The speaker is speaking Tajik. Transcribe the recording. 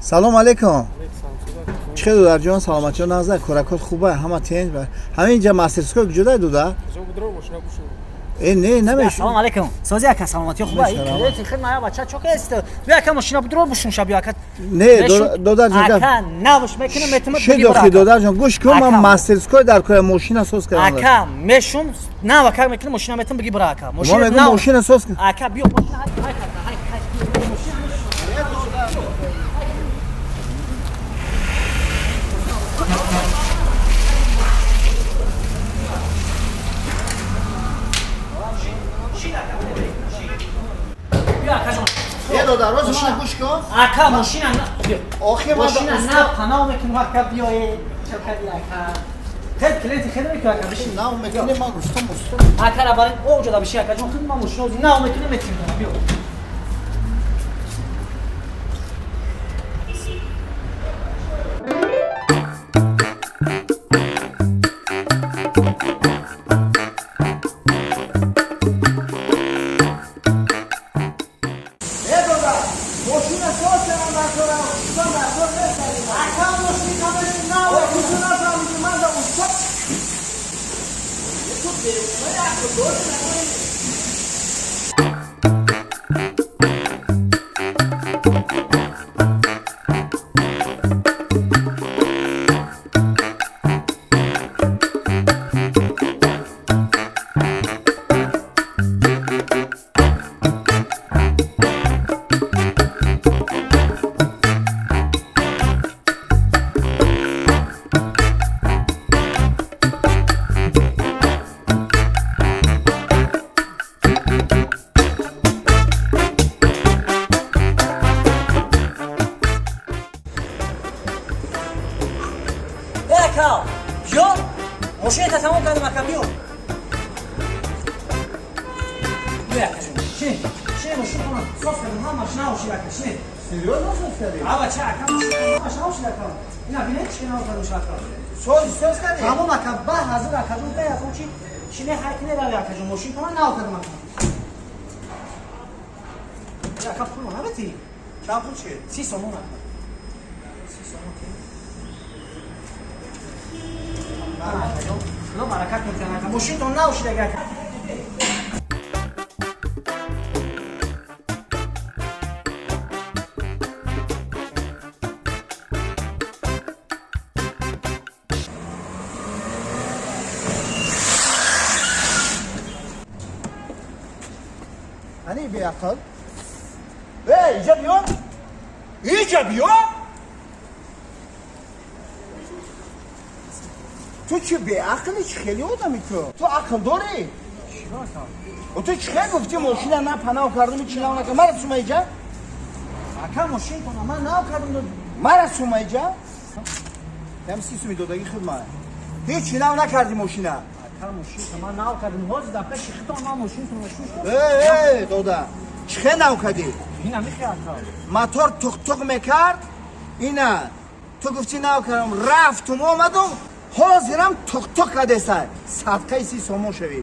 Салом алейкум. Чӣ хел, додарҷон, саломатиё нағза, коракот хуба, ҳама тенҷ. Ҳамин ҷа мастерской куҷодай, дуда? Э, не, намеш. Салом алейкум. Сози ака, саломатиё хуба? Клиенти хид мая бача чока аст. Бия ака, мошина будро бушун ша, бия ака. Не, додарҷон. Ака, навш мекунам, метумад. Ши дохи, додарҷон, гӯш кун, ман мастерской дар кора мошина соз кардам. Ака, мешум, нав ака мекунам, мошина метум, биги бира ака. Мошина мегум, мошина соз. Ака, биё мошина, ҳай ҳай ҳай ҳай. Мошина. Е, додар, рози мана гӯш кун. Ака, мошина. Охи, мошина нав панав мекунам, ака, биёе. Чакади ака. Хел клиенти хел мекунам, ака, бишин. Нав мекунем, ман гуфтам, усто. Ака, ра барин, о ҷода бишин, ака ҷон, хел ман мошина нав мекунам, метим, биё. Ака, биё, мошината тамом кардам, ака, биё. Биё, ака ҷон, шин, шин, мошинатона соз кардам, ҳамаш нав шид, ака, шин. Серьёзно соз кардӣ? А, бача, ака, мошинатон ҳамаш нав шид, ака. Ина бинед, чӣ нав кардам, ака. Соз соз кардӣ? Тамом, ака, ба ҳазир, ака ҷон, бе аз он чи чине ҳайки нерави, ака ҷон, мошинатона нав кардам, ака. Ака, пуло наметӣ? Чанд пул шид? 30 сомон, ака. 30 сомон ти. Худо баракат мекунад, ака. Мошинтон нав шид, ака. Ани беақл. Эй, иҷа биё. Иҷа биё. Ту чӣ беақли, чӣ хели одами ту? Ту ақл дорӣ? Ту чӣ хел гуфтӣ мошина на панав кардум, чи нав накардум? Мара сума иҷа? Ака, мошинтона ман нав кардум. Мара сума иҷа? Ям 30 суми додагӣ худ ман. Ҳеҷ чи нав накардӣ мошина. Ака, мошинто ман нав кардум. Ҳозир дар пеши хитон ман мошинтона шуштам. Э, э, дода. Чӣ хел нав кардӣ? Ина михе, ака. Мотор туқ-туқ мекард. Ина ту гуфтӣ нав кардам, рафтум, омадум, ҳозирам туқ-туқ кардеса. Садқаи 30 сомон шавӣ.